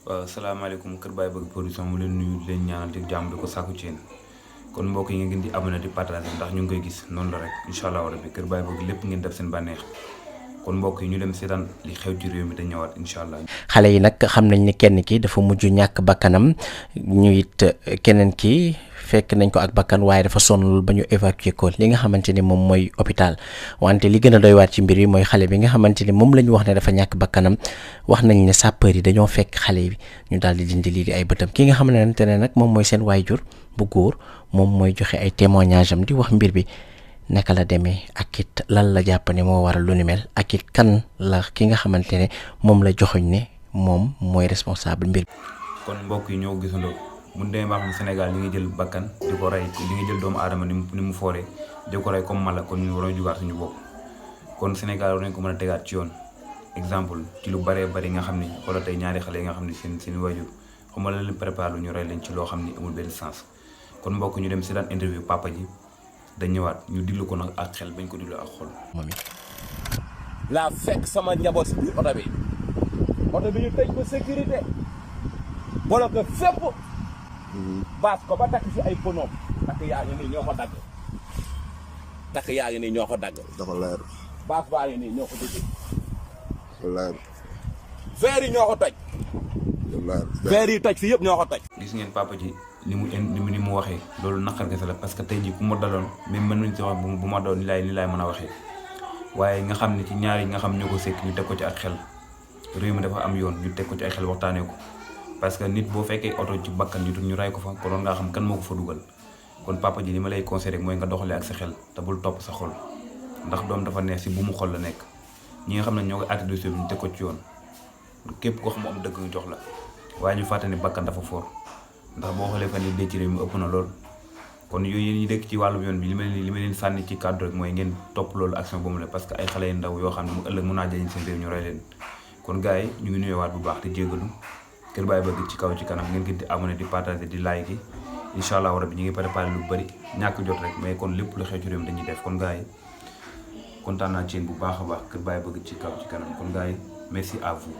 waaw salaamaaleykum Kër Baye Bëgg production mu leen nuyu leen ñaanal di jàmm di ko sàkku ci yéen kon mbokk yi ngeen di abonné di partager ndax ñu ngi koy gis noonu la rek incha allah rabbi Kër Baye Bëgg lépp ngeen def seen bànneex kon mbokk yi ñu dem seetaan li xew ci réew mi te ñëwaat incha allah. xale yi nag xam nañ ne kenn ki dafa mujj ñàkk bakkanam ñu it keneen ki fekk nañ ko ak bakkan waaye dafa sonn ba ñu évacuer ko li nga xamante ni moom mooy hôpital wante li gën a doy waat ci mbir yi mooy xale bi nga xamante ni moom la ñu wax ne dafa ñàkk bakkanam wax nañ ne sapeur yi dañoo fekk xale bi ñu daal di dindi lii di ay bëtam ki nga xamante ne nag moom mooy seen waajur bu góor moom mooy joxe ay témoignage am di wax mbir bi naka la demee ak it lan la jàpp ne moo waral lu ni mel ak it kan la ki nga xamante ne moom la joxoñ ne moom mooy responsable mbir bi. kon mbokk yi ñoo gisandoo mu demee ba xam ne Sénégal li nga jël bakkan di ko rey li nga jël doomu aadama ni mu fooree di ko rey comme mala kon ñu waroon jugaat suñu bopp kon Sénégal war nañ ko mën a tegaat ci yoon exemple ci lu bëree bëri nga xam ni xoolal tey ñaari xale yi nga xam ni seen waajur xam nga la leen préparé lu ñu rey leen ci loo xam ni amul benn sens kon mbokk ñu dem si daan interview papa ji dañ ñëwaat ñu diglu ko nag ak xel bañ ko diglu ak xol. moom it laa fekk sama njaboot si biir oto bi ñu tëj ko sécurité bloqué fépp baas ko ba takk si ay ponoom takk yaa ngi nii ñoo ko dagg dafa leer baas baa ngi nii ñoo ko dugg dafa leer verre yi ñoo ko toj verre yi toj fi yëpp ñoo ko toj. gis ngeen papa ji ni mu waxee loolu naqar kese la parce que tey jii ku ma daloon même mën nañu si wax bu ma doon ni laay mën a waxee waaye nga xam ne ci ñaar yi nga xam ñoo ko sekk ñu teg ko ci ak xel réew mi dafa am yoon ñu teg ko ci ay xel waxtaanee ko parce que nit boo fekkee oto ci bakkan ñu ray ko fa kon ngaa xam kan moo ko fa dugal kon papa ji li ma lay conseillé rek mooy nga doxalee ak sa xel te bul topp sa xol ndax doom dafa neex si bu mu xol la nekk ñi nga xam ne ñoo koy àtte dossier bi ñu teg ko ci yoon képp koo xam mu am dëgg ñu jox la waaye ñu fàtte ni bakkan dafa foor ndax boo xoolee fan yi dee ci réew mi ëpp na lool kon yooyu yéen ñi dëkk ci wàllum yoon bi li ma leen sànni ci cadre rek mooy ngeen topp loolu action boobu la parce que ay xale yu ndaw yoo xam ne mu ëllëg mën naa jëriñ seen réew ñu rey leen kon gars yi ñu ngi nuyuwaat bu baax te jégalu Kër Baye Bëgg ci kaw ci kanam ngeen gën di abonné di partager di like yi incha allah rabbi ñu ngi préparé lu bëri ñàkk jot rek mais kon lépp lu xew ci réew mi dañuy def kon gars yi kontaan naa ci yéen bu baax a baax Kër Baye Bëgg ci kaw ci kanam kon gars yi merci à vous